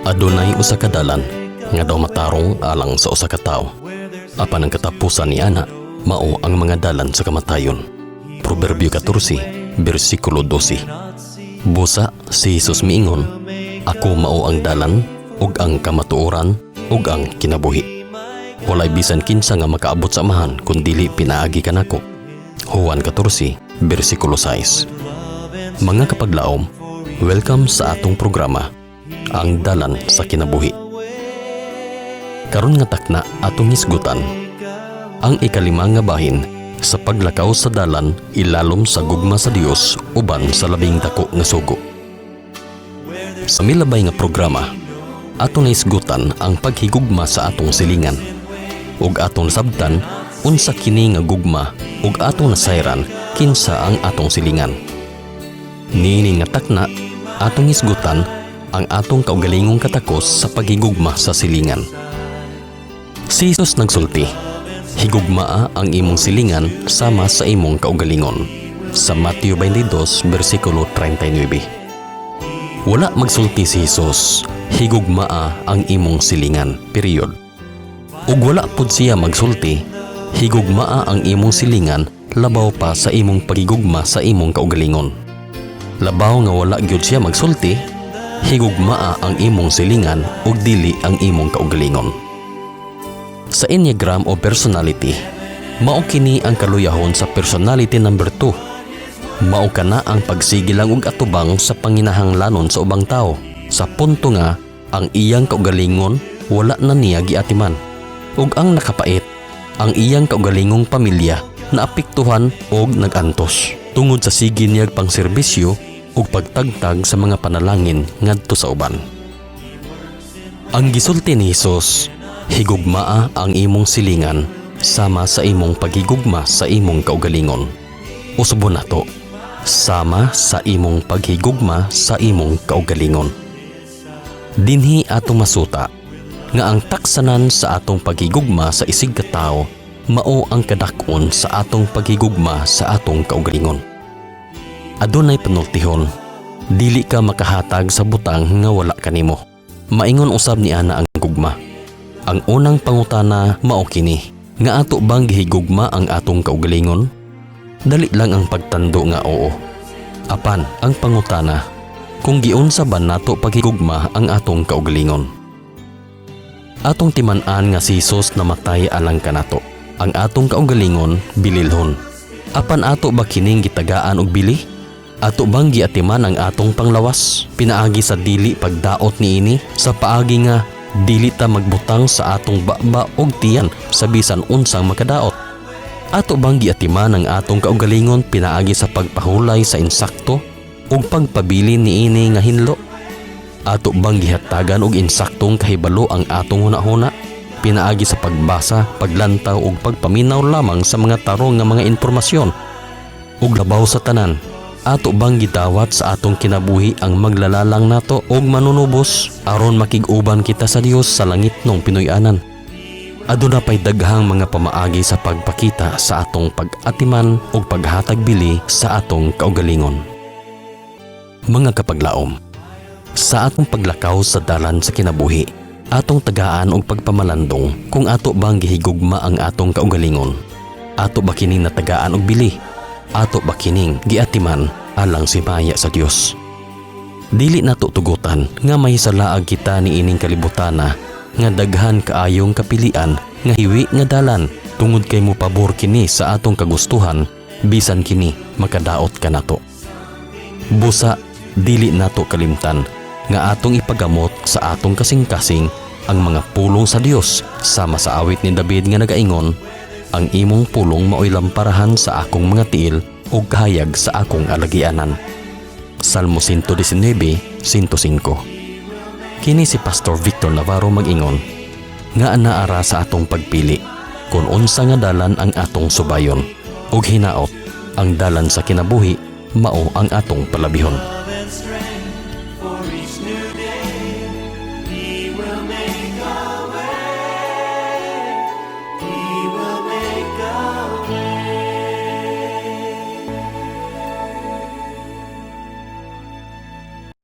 Adunay usa ka dalan nga daw matarong alang sa usa ka tawo. Apan ang katapusan ni ana mao ang mga dalan sa kamatayon. Proverbio 14, bersikulo 12. Busa si Jesus miingon, "Ako mao ang dalan ug ang kamatuoran ug ang kinabuhi. Walay bisan kinsa nga makaabot sa Amahan kun dili pinaagi kanako." Juan 14, bersikulo 6. Mga kapaglaom, welcome sa atong programa, Ang Dalan sa Kinabuhi. Karon nga takna, atong hisgutan ang ikalima nga bahin sa paglakaw sa dalan ilalom sa gugma sa Dios uban sa Labing Dako nga Sugo. Sa milabay nga programa, atong nahisgutan ang paghigugma sa atong silingan. Ug atong nasabtan unsa kini nga gugma ug atong nasayran kinsa ang atong silingan. Niini nga takna, atong hisgutan ang atong kaugalingong katakos sa paghigugma sa silingan. Si Jesus nagsulti, "Higugmaa ang imong silingan sama sa imong kaugalingon." Sa Mateo 22, versikulo 39. Wala magsulti si Jesus, "Higugmaa ang imong silingan," period. Ug wala pud siya magsulti, "Higugmaa ang imong silingan labaw pa sa imong pagigugma sa imong kaugalingon." Labaw nga wala gyud siya magsulti, "Higugmaa ang imong silingan ug dili ang imong kaugalingon." Sa Enneagram o personality, mao kini ang kaluyahon sa personality number 2. Mao kana ang pagsige lang og atubang sa panginahanglanon sa ubang tao sa punto nga ang iyang kaugalingon wala na niya giatiman. Ug ang nakapait, ang iyang kaugalingong pamilya naapektuhan og nagantos tungod sa sige niyag pangserbisyo ug pagtagtag sa mga panalangin ngadto sa uban. Ang gisulti ni Hesus, "Higugmaa ang imong silingan sama sa imong paghigugma sa imong kaugalingon." Usbon nato, sama sa imong paghigugma sa imong kaugalingon. Dinhi atong masuta nga ang taksanan sa atong paghigugma sa isig ka tawo mao ang kadak-on sa atong paghigugma sa atong kaugalingon. Adunay panultihon, dili ka makahatag sa butang nga wala kanimo. Maingon usab ni ana ang gugma. Ang unang pangutana mao kini, nga ato bang gihigugma ang atong kaugalingon? Dali lang ang pagtando nga oo. Apan ang pangutana, kung giunsa ba nato paghigugma ang atong kaugalingon? Atong timan-an nga si Jesus namatay alang kanato. Ang atong kaugalingon bililhon. Apan ato ba kining gitagaan og bili? Ato bang giatiman ang atong panglawas pinaagi sa dili pagdaot niini, sa paagi nga dili ta magbutang sa atong baba og tiyan sa bisan unsang makadaot? Ato bang giatiman ang atong kaugalingon pinaagi sa pagpahulay sa insakto ug pagpabilin niini nga hinlo? Ato bang gihatagan og insaktong kahibalo ang atong hunahuna pinaagi sa pagbasa, paglantaw ug pagpaminaw lamang sa mga tarong nga mga impormasyon? Ug labaw sa tanan, ato bang gidawat sa atong kinabuhi ang maglalalang nato og manunubos aron makig-uban kita sa Dios sa langitnong pinuy-anan? Aduna pay daghang mga pamaagi sa pagpakita sa atong pag-atiman ug paghatag bili sa atong kaugalingon. Mga kapaglaom, sa atong paglakaw sa dalan sa kinabuhi, atong tagaan og pagpamalandong kung ato bang gihigugma ang atong kaugalingon. Ato ba kining natagaan og bili? Ato ba kining giatiman alang sa himaya sa Dios? Dili nato tugutan nga mahisalaag kita ni ining kalibutana nga daghan kaayong kapilian nga hiwi nga dalan tungod kay mopabor kini sa atong kagustuhan bisan kini makadaot kanato. Busa dili nato kalimtan nga atong ipagamot sa atong kasing-kasing ang mga pulong sa Dios sama sa awit ni David nga nagaingon, "Ang imong pulong maoy lamparahan sa akong mga tiil ug kahayag sa akong alagianan." Salmo 119, 105. Kini si Pastor Victor Navarro mag-ingon nga anaara sa atong pagpili kung unsa nga dalan ang atong subayon, ug hinaot ang dalan sa kinabuhi mao ang atong palabihon. Love and strength for each new day.